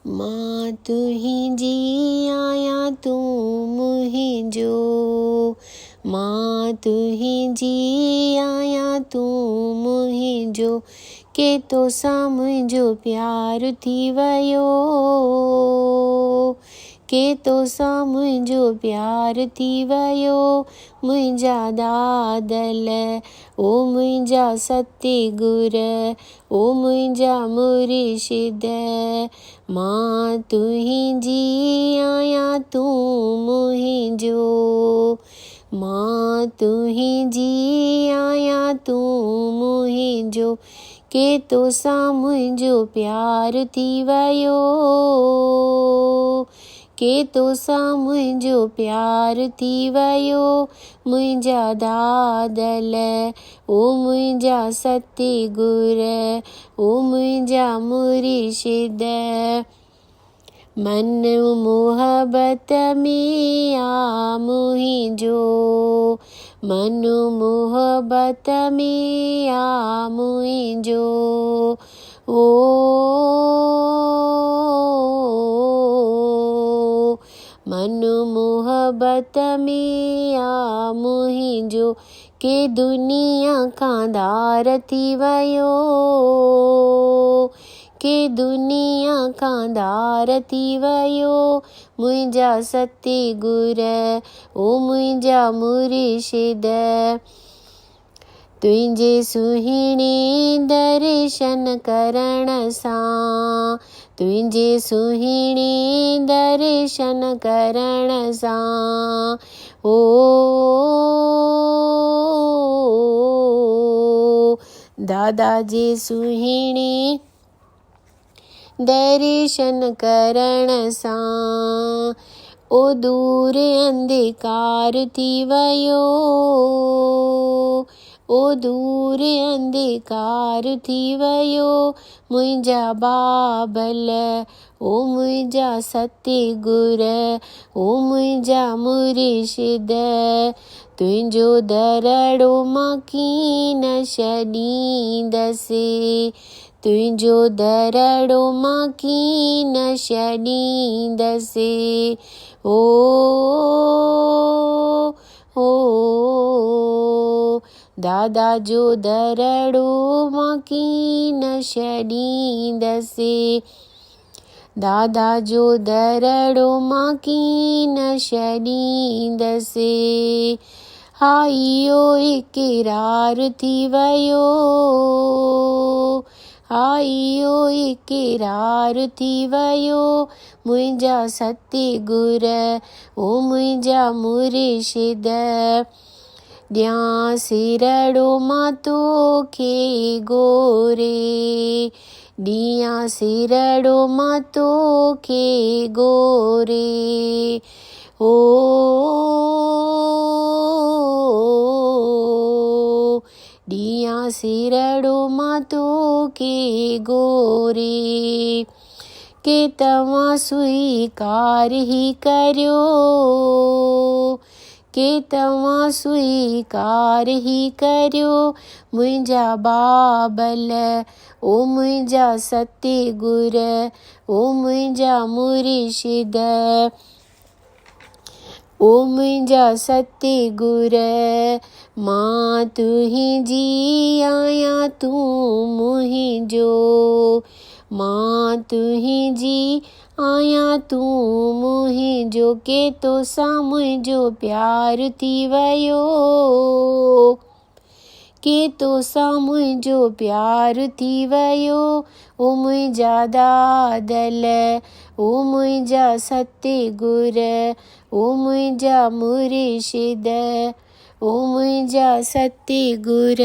مان تنهنجي آهيان تون منهنجو، مان تنهنجي آهيان تون منهنجو، ڪي توسان منهنجو پيار ٿي ويو، ڪي توسان منهنجو پيار ٿي ويو، منهنجا دادل او منهنجا ستگر او منهنجا مرشد، مان تنهنجي آهيان تون منهنجو، مان تنهنجي آهيان تون منهنجو، ڪي توسان منهنجو پيار ٿي ويو، ڪي توسان منهنجو پيار ٿي ويو، منهنجا دادل او منهنجا ستگر، او منهنجا مرشد. من محبت ۾ آ منهنجو، من محبت ۾ آ منهنجو، او من محبت ۾ آ منهنجو، ڪي دنيا کان ڌار ٿي ويو، ڪي دنيا کان ڌار ٿي ويو، منهنجا ستگر او منهنجا مرشد. تنهنجي سهڻي درشن ڪرڻ سان، تنهنجي سهڻي درشن ڪرڻ سان، او دادا جي سهڻي درشن ڪرڻ سان، او دور انڌڪار ٿي ويو، او دور انڌڪار ٿي ويو، منهنجا بابل او منهنجا ستگر، او منهنجا مرشد. تنهنجو درڙو مان ڪين ڇڏيندس، تنهنجو درڙو مان ڪين ڇڏيندس، او او دادا جو درڙو مان ڪين ڇڏيندس، دادا جو درڙو مان ڪين ڇڏيندس. ها اهو اقرار ٿي ويو، ها اهو اقرار ٿي ويو، منهنجا ستگر او منهنجا مرشد. ڏيان سرڙو مان توکي گوري، ڏيان سرڙو مان توکي گوري، او ڏيان سرڙو مان توکي گوري. ڪي توهان سوئيڪار هي ڪريو، ڪي توهان سوئيڪار هي ڪريو، منهنجا بابل او منهنجا ستگر، او منهنجا مرشد، او منهنجا ستگر. مان تنهنجي آهيان تون منهنجو، مان تنهنجي آهيان تون منهنجو، ڪي توسان منهنجو پيار ٿي ويو، ڪي توسان منهنجو پيار ٿي ويو، او منهنجا دادل او منهنجا ستگر، او منهنجا مرشد، او منهنجا ستگر.